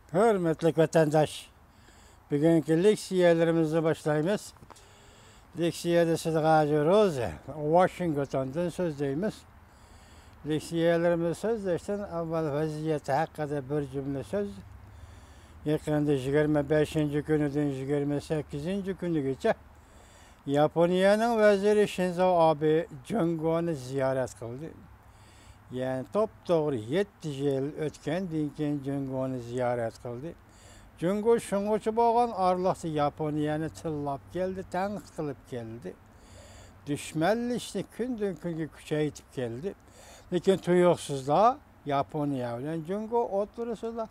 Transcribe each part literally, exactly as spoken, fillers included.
ھۆرمەتلىك ۋەتەنداش، بۈگۈنكى لېكسىيەلىرىمىزنى باشلايمىز. لېكسىيەدە سىزگە ھازىر روزى ۋاشىنگتوندىن سۆزلەيمىز. لېكسىيەلىرىمىز سۆزلەشتىن ئاۋۋال ۋەزىيەت ھەققىدە بىر جۈملە سۆز. يېقىندا يىگىرمە بەشىنچى كۈنىدىن يىگىرمە سەككىزىنچى كۈنىگىچە ياپونىيەنىڭ ۋەزىرى شىنزو ئابې جۇڭگونى زىيارەت قىلدى. يەنى توپتوغرا يەتتە يىل ئۆتكەندىن كېيىن جۇڭگونى زىيارەت قىلدى. جۇڭگو شۇڭغۇچە بولغان ئارىلىقتا ياپونىيەنى تىللاپ كەلدى، تەنقىد قىلىپ كەلدى. دۈشمەنلىشىشنى كۈندىن كۈنگە كۈچەيتىپ كەلدى. لېكىن تۇيۇقسىزلا ياپونىيە بىلەن جۇڭگو ئوتتۇرىسىدا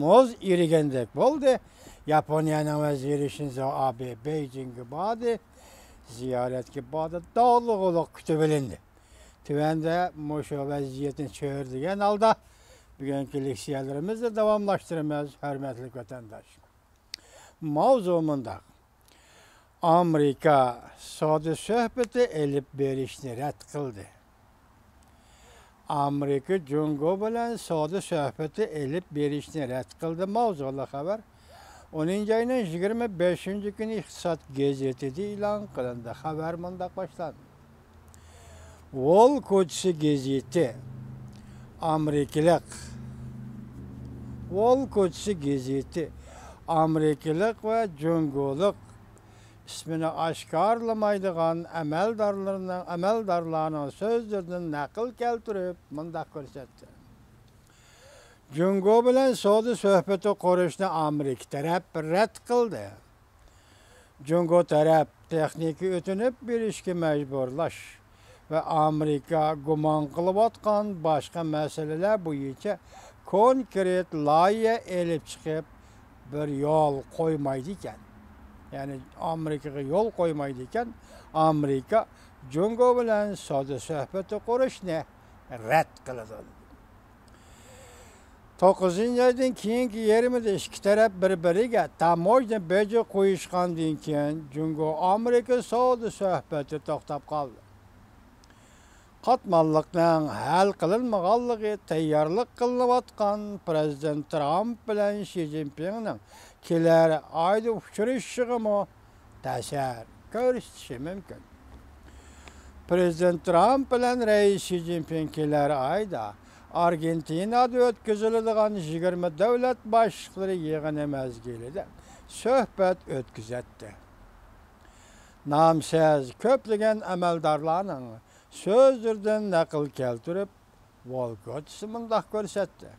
مۇز ئېرىگەندەك بولدى. ياپونىيەنىڭ ۋەزىرى شىنزو ئابې بېيجىڭگە باردى. زىيارەتكە باردى. داغدۇغىلىق كۈتۈۋېلىندى. تۆۋەندە مۇشۇ ۋەزىيەتنى چۆرىدىگەن ھالدا بۈگۈنكى لېكسىيەلىرىمىزنى داۋاملاشتۇرىمىز، ھۆرمەتلىك ۋەتەنداش. ماۋزۇ مۇنداق. ئامېرىكا سودا سۆھبىتى ئېلىپ بېرىشنى رەت قىلدى. ئامېرىكا جۇڭگو بىلەن سودا سۆھبىتى ئېلىپ بېرىشنى رەت قىلدى. ماۋزۇلۇق خەۋەر. ئونىنچى ئاينىڭ يىگىرمە بەشىنچى كۈنى ئىقتىساد گېزىتىدە ئېلان قىلىندى. خەۋەر مۇنداق باشلاندى. ۋول كوچىسى گېزىتى ئامېرىكىلىق، ۋول كوچىسى گېزىتى ئامېرىكىلىق ۋە جۇڭگولۇق ئىسمىنى ئاشكارىلىمايدىغان ئەمەلدارلىرىنىڭ، ئەمەلدارلارنىڭ سۆزلىرىدىن نەقىل كەلتۈرۈپ مۇنداق كۆرسەتتى. جۇڭگو بىلەن سودا سۆھبىتى قۇرۇشنى ئامېرىكا تەرەپ رەت قىلدى. جۇڭگو تەرەپ تېخنىكا ئۆتۈنۈپ بېرىشكە مەجبۇرلاش ۋە ئامېرىكا گۇمان قىلىۋاتقان باشقا مەسىلىلەر بويىچە كونكرېت لايىھە ئېلىپ چىقىپ، بىر يول قويمايدىكەن. يەنى ئامېرىكىغا يول قويمايدىكەن. ئامېرىكا جۇڭگو بىلەن سودا سۆھبىتى قۇرۇشنى رەت قىلىدۇ. توققۇزىنچى ئايدىن كېيىنكى يېرىمىدا ئىككى تەرەپ بىر-بىرىگە تاموژنا بېجى قويۇشقاندىن كېيىن، جۇڭگو ئامېرىكا سودا سۆھبىتى توختاپ قالدى. قاتماللىقنىڭ ھەل قىلىنمىغانلىقى تەييارلىق قىلىنىۋاتقان پىرېزىدېنت ترامپ بىلەن شى جىنپىڭنىڭ كېلەر ئايدا ئۇچرىشىشىغىمۇ تەسىر كۆرسىتىشى مۇمكىن. پىرېزىدېنت ترامپ بىلەن رەئىس شى جىنپىڭ كېلەر ئايدا ئارگېنتىنادا ئۆتكۈزۈلىدىغان يىگىرمە دۆلەت باشلىقلىرى يىغىنى مەزگىلىدە سۆھبەت ئۆتكۈزەتتى. نامسىز كۆپلىگەن ئەمەلدارلارنىڭ سۆزلىرىدىن نەقىل كەلتۈرۈپ، ۋول كوچىسى مۇنداق كۆرسەتتى.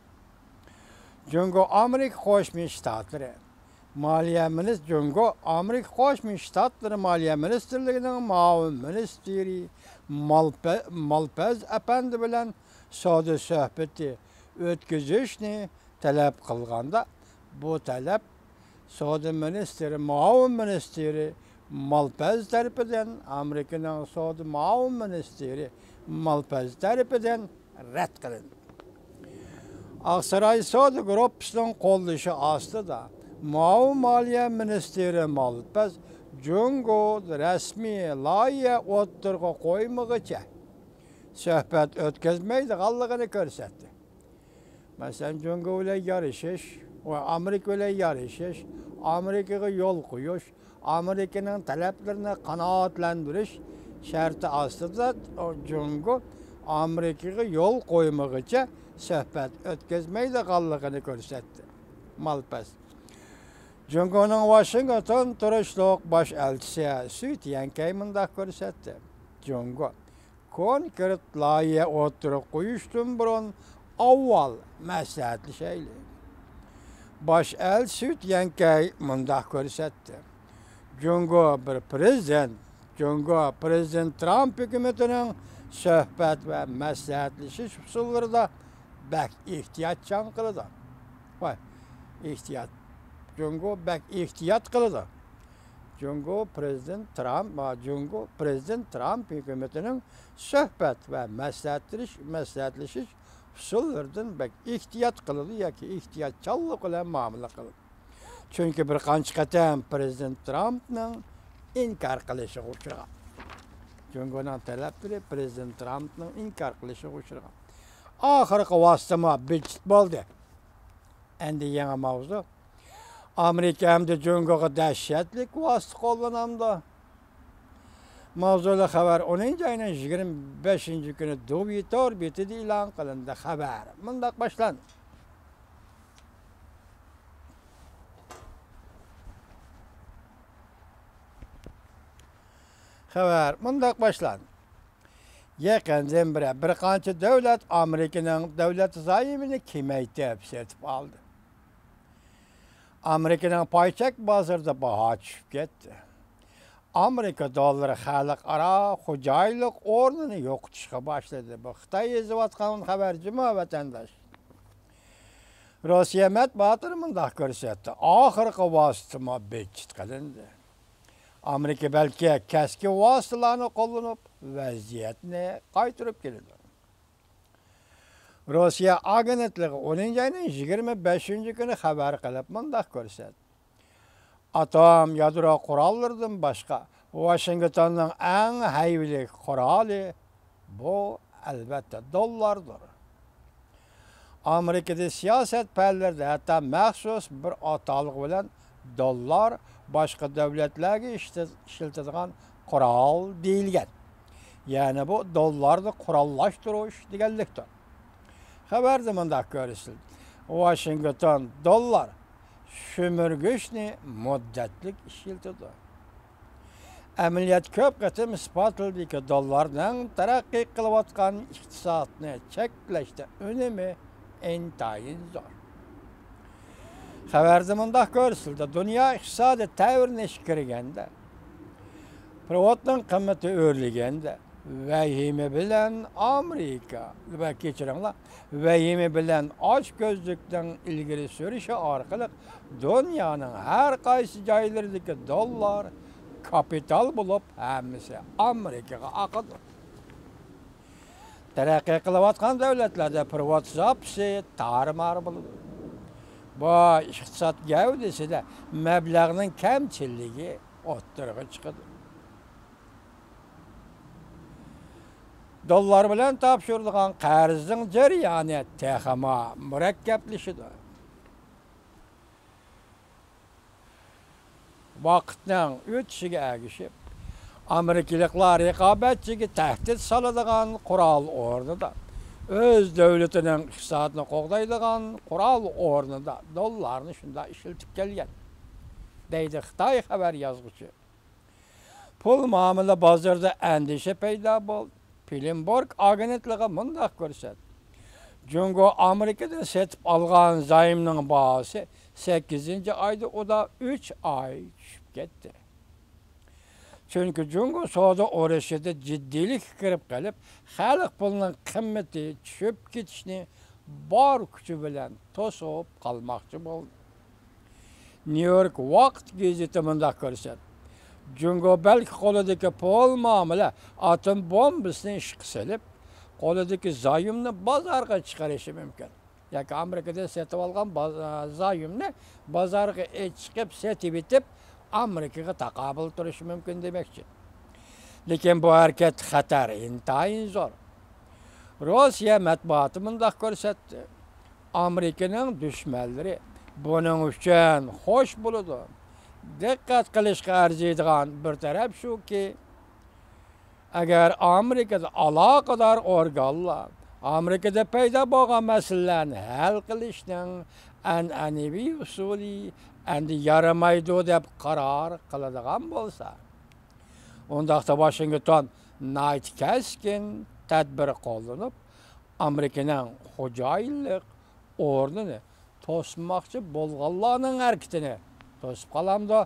جۇڭگو ئامېرىكا قوشما شتاتلىرى مالىيە مىنىس-، جۇڭگو ئامېرىكا قوشما شتاتلىرى مالىيە مىنىستىرلىكىنىڭ مۇئاۋىن مىنىستىرى مالپە-، مالپەز ئەپەندى بىلەن سودا سۆھبىتى ئۆتكۈزۈشنى تەلەپ قىلغاندا، بۇ تەلەپ سودا مىنىستىرى، مۇئاۋىن مىنىستىرى مالپەز تەرىپىدىن، ئامېرىكىنىڭ سودا مۇئاۋىن مىنىستىرى مالپەز تەرىپىدىن رەت قىلىندى. ئاقساراي سودا گۇرۇپپىسىنىڭ قوللىشى ئاستىدا مۇئاۋىن مالىيە مىنىستىرى مالپەز جۇڭگو رەسمىي لايىھە ئوتتۇرىغا قويمىغۇچە سۆھبەت ئۆتكۈزمەيدىغانلىقىنى كۆرسەتتى. مەسىلەن، جۇڭگو بىلەن يارىشىش ۋە ئامېرىكا بىلەن يارىشىش، ئامېرىكىغا يول قويۇش، ئامېرىكىنىڭ تەلەپلىرىنى قانائەتلەندۈرۈش شەرتى ئاستىدا جۇڭگو ئامېرىكىغا يول قويمىغۇچە سۆھبەت ئۆتكۈزمەيدىغانلىقىنى كۆرسەتتى. مالپەس. جۇڭگونىڭ ۋاشىنگتون تۇرۇشلۇق باش ئەلچىسى سۈي تيەنكەي مۇنداق كۆرسەتتى. جۇڭگو كونكرېت لايىھە ئوتتۇرىغا قويۇشتىن بۇرۇن ئاۋۋال مەسلىھەتلىشەيلى. باش ئەلچى سۈي تيەنكەي مۇنداق كۆرسەتتى. جۇڭگو بىر پىرېزىدېنت، جۇڭگو پىرېزىدېنت ترامپ ھۆكۈمىتىنىڭ سۆھبەت ۋە مەسلىھەتلىشىش ئۇسۇللىرىدا بەك ئېھتىياتچان قىلىدۇ. ۋاي، ئېھتىيات. جۇڭگو بەك ئېھتىيات قىلىدۇ. جۇڭگو پىرېزىدېنت ترامپ، جۇڭگو پىرېزىدېنت ترامپ ھۆكۈمىتىنىڭ سۆھبەت ۋە مەسلىھەتلىشىش، مەسلىھەتلىشىش ئۇسۇللىرىدىن بەك ئېھتىيات قىلىدۇ ياكى ئېھتىياتچانلىق بىلەن مۇئامىلە قىلىدۇ. چۈنكى بىر قانچە قېتىم پىرېزىدېنت ترامپنىڭ ئىنكار قىلىشىغا ئۇچرىغان. جۇڭگونىڭ تەلەپلىرى پىرېزىدېنت ترامپنىڭ ئىنكار قىلىشىغا ئۇچرىغان. ئاخىرقى ۋاسىتىمۇ بىجىت بولدى. ئەمدى يېڭى ماۋزۇ. ئامېرىكا ئەمدى جۇڭگوغا دەھشەتلىك ۋاسىتە قوللىنامدۇ؟ ماۋزۇلۇق خەۋەر ئونىنچى ئاينىڭ يىگىرمە بەشىنچى كۈنى دۇۋى تور بېتىدە ئېلان قىلىندى. خەۋەر مۇنداق باشلاندى. خەۋەر مۇنداق باشلاندى. يېقىندىن بېرى بىر قانچە دۆلەت ئامېرىكىنىڭ دۆلەت زايومىنى كېمەيتىپ سېتىپ ئالدى. ئامېرىكىنىڭ پاي چەك بازىرىدا باھا چۈشۈپ كەتتى. ئامېرىكا دوللىرى خەلقئارا خوجايىنلىق ئورنىنى يوقىتىشقا باشلىدى. بۇ خىتاي يېزىۋاتقان خەۋەر جۇمۇ، ۋەتەنداش. روسىيە مەتبۇئاتى مۇنداق كۆرسەتتى: ئاخىرقى ۋاسىتىمۇ بىتچىت قىلىندى. ئامېرىكا بەلكى كەسكىن ۋاسىتىلارنى قوللىنىپ، ۋەزىيەتنى قايتۇرۇپ كېلىدۇ. روسىيە ئاگېنتلىقى ئونىنچى ئاينىڭ يىگىرمە بەشىنچى كۈنى خەۋەر قىلىپ مۇنداق كۆرسەتتى: ئاتوم يادرو قوراللىرىدىن باشقا، ۋاشىنگتوننىڭ ئەڭ ھەيۋىلىك قورالى، بۇ، ئەلۋەتتە، دوللاردۇر. ئامېرىكىدا سىياسەت پەنلىرىدە ھەتتا مەخسۇس بىر ئاتالغۇ بىلەن دوللار باشقا دۆلەتلەرگە ئىشلىتىدىغان قورال دېيىلگەن. يەنى بۇ دوللارنى قوراللاشتۇرۇش دېگەنلىكتۇر. خەۋەردە مۇنداق كۆرسىتىلدى: ۋاشىنگتون دوللار شۈمۈرگۈچنى مۇددەتلىك ئىشلىتىدۇ. ئەمەلىيەت كۆپ قېتىم ئىسپاتلىدىكى، دوللارنىڭ تەرەققىي قىلىۋاتقان ئىقتىسادنى چەكلەشتە ئۈنۈمى ئىنتايىن زور. خەۋەردە مۇنداق كۆرسىتىلدى: دۇنيا ئىقتىسادى تەۋرىنىشكە كىرگەندە، پېرېۋوتنىڭ قىممىتى ئۆرلىگەندە، ۋەھىمە بىلەن ئامېرىكا، ۋە كەچۈرۈڭلار، ۋەھىمە بىلەن ئاچكۆزلۈكنىڭ ئىلگىرى سۈرۈشى ئارقىلىق دۇنيانىڭ ھەر قايسى جايلىرىدىكى دوللار كاپىتال بولۇپ، ھەممىسى ئامېرىكىغا ئاقىدۇ. تەرەققىي قىلىۋاتقان دۆلەتلەردە پېرېۋوت زاپىسى تارمار بولىدۇ. بۇ ئىقتىساد گەۋدىسىدە مەبلەغنىڭ كەمچىللىكى ئوتتۇرىغا چىقىدۇ. دوللار بىلەن تاپشۇرىدىغان قەرزنىڭ جەريانى تېخىمۇ مۇرەككەپلىشىدۇ. ۋاقىتنىڭ ئۆتۈشىگە ئەگىشىپ، ئامېرىكىلىقلار رىقابەتچىگە تەھدىت سالىدىغان قورال ئورنىدا، ئۆز دۆلىتىنىڭ ئىقتىسادىنى قوغدايدىغان قورال ئورنىدا دوللارنى شۇنداق ئىشلىتىپ كەلگەن، دەيدۇ خىتاي خەۋەر يازغۇچى. پۇل مۇئامىلە بازىرىدا ئەندىشە پەيدا بولدى. بلومبېرگ ئاگېنتلىقى مۇنداق كۆرسەتتى: جۇڭگو ئامېرىكىدىن سېتىپ ئالغان زايومنىڭ باھاسى سەككىزىنچى ئايدا ئۇدا ئۈچ ئاي چۈشۈپ كەتتى. چۈنكى جۇڭگو سودا ئۇرۇشىدا جىددىيلىككە كىرىپ قېلىپ، خەلق پۇلىنىڭ قىممىتى چۈشۈپ كېتىشىنى بار كۈچى بىلەن توسۇپ قالماقچى بولدى. نيۇ يورك ۋاقىت گېزىتى مۇنداق كۆرسەتتى: جۇڭگو بەلكى قولىدىكى پۇل مۇئامىلە ئاتوم بومبىسىنى ئىشقا سېلىپ، قولىدىكى زايومنى بازارغا چىقىرىشى مۇمكىن. ياكى ئامېرىكىدىن سېتىپ ئالغان باز-، زايومنى بازارغا چىقىپ سېتىۋېتىپ، ئامېرىكىغا تاقابىل تۇرۇشى مۇمكىن دېمەكچى. لېكىن بۇ ھەرىكەت خەتەر ئىنتايىن زور. روسىيە مەتبۇئاتى مۇنداق كۆرسەتتى: ئامېرىكىنىڭ دۈشمەنلىرى بۇنىڭ ئۈچۈن خوش بولىدۇ. دىققەت قىلىشقا ئەرزىيدىغان بىر تەرەپ شۇكى، ئەگەر ئامېرىكىدا ئالاقىدار ئورگانلار ئامېرىكىدا پەيدا بولغان مەسىلىلەرنى ھەل قىلىشنىڭ ئەنئەنىۋى ئۇسۇلى ئەمدى يارىمايدۇ دەپ قارار قىلىدىغان بولسا، ئۇنداقتا ۋاشىنگتون ناھايىتى كەسكىن تەدبىر قوللىنىپ، ئامېرىكىنىڭ خوجايىنلىق ئورنىنى توسماقچى بولغانلارنىڭ ھەرىكىتىنى توسۇپ قالامدۇ؟